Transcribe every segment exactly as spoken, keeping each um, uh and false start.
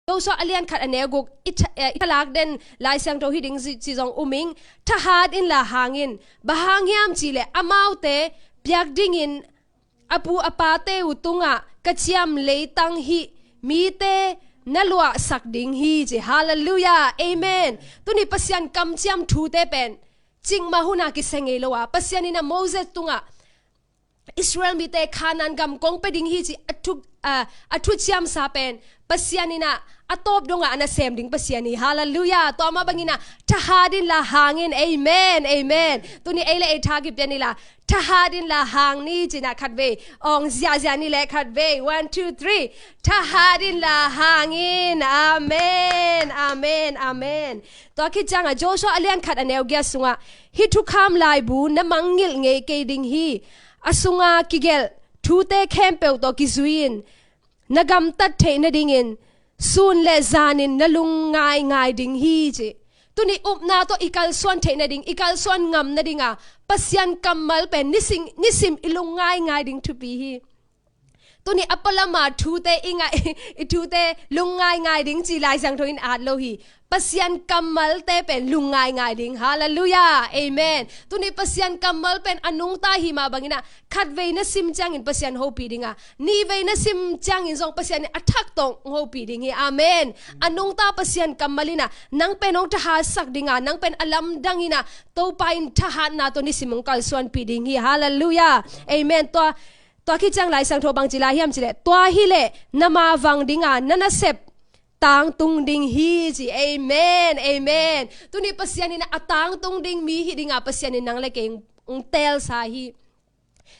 Joshua a lian khat a neu guk, i tha-, eh, i thalak den Lai Siangtho hi ding ci, ci zong um ing. Thahat inla hang in. Bang hang hiam cih leh amaute piak dingin a pu a pate uh tungah ka ciam leitang hih mite na luahsak ding hi ci. Halleluiah. Amen. Tuni Pasian kamciam thute pen cikmah hun a kisia ngei lo a, Pasian in a Moses tungah Israel mite Kanaan gam kong pia ding hi ci a thu, a, a thuciamsa pen Pasian in a, a tawp dongah a nasem ding Pasian hi. Halleluiah. Tua mah bangin a thahat inla hang in. Amen. Amen. Tuni ei le ei tha kipia ni la, thahat inla hang ni ci-in a khatvei ong ziahziah ni le khatvei. One, two, three. Thahat inla hang in. Amen. Amen. Amen. Tua khit ciangah Joshua a lian khat a neu giat sungah, hih thukham laibu na mangngilh ngei kei ding hi. A sunga kigelh thute khempeuh tawh kizui-in na gamtat theih nadingin sun le zanin na lungngaingai ding hi ci. Tuni upna tawh i kalsuan theih nading, i kalsuan ngam nadinga Pasian kammal pen nisim, nisim i lungngaingai ding thupi hi. Tuni a palama thute i ngah, i thute lungngaingai ding ci Lai Siangtho in at lo hi. Pasian kammalte pen lungngaingai ding. Halleluiah. Amen. Tuni Pasian kammal pen a nungta hi mah bangin a khatvei na sim ciangin Pasian hopih ding a, nihvei na sim ciangin zong Pasian in a thak tawh hopih ding hi. Amen. A nungta Pasian kammal in a nang pen hong thahatsak ding a, nang pen a lamdang in a Topa in thahatna tawh nisim hong kalsuanpih ding hi. Halleluiah. Amen. Tua Tua khit ciang Lai Siangtho bang ci lai hiam cih leh, tua hi leh na mavang dinga na nasep tangtung ding hi ci. Amen. Amen. Tuni Pasian in a tangtung ding mi hi dinga Pasian in nang le kei hong teelsa hi.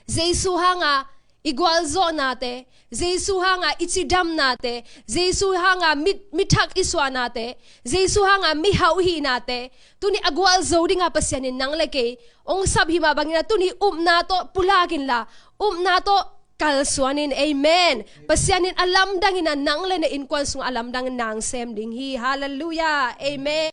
Jesu hanga i gualzawhnate, Jesu hanga i cidamnate, Jesu hanga mi, mi thak i suahnate, Jesu hanga mi hauh i hihnate, tuni a gualzo dinga Pasian in nang le kei hong sap hi mah bangin a tuni upna tawh pulak inla, upna tawh kalsuan in. Amen. Pasian in a lamdang in a nang le na innkuan sungah a lamdang in na sem ding hi. Halleluiah. Amen.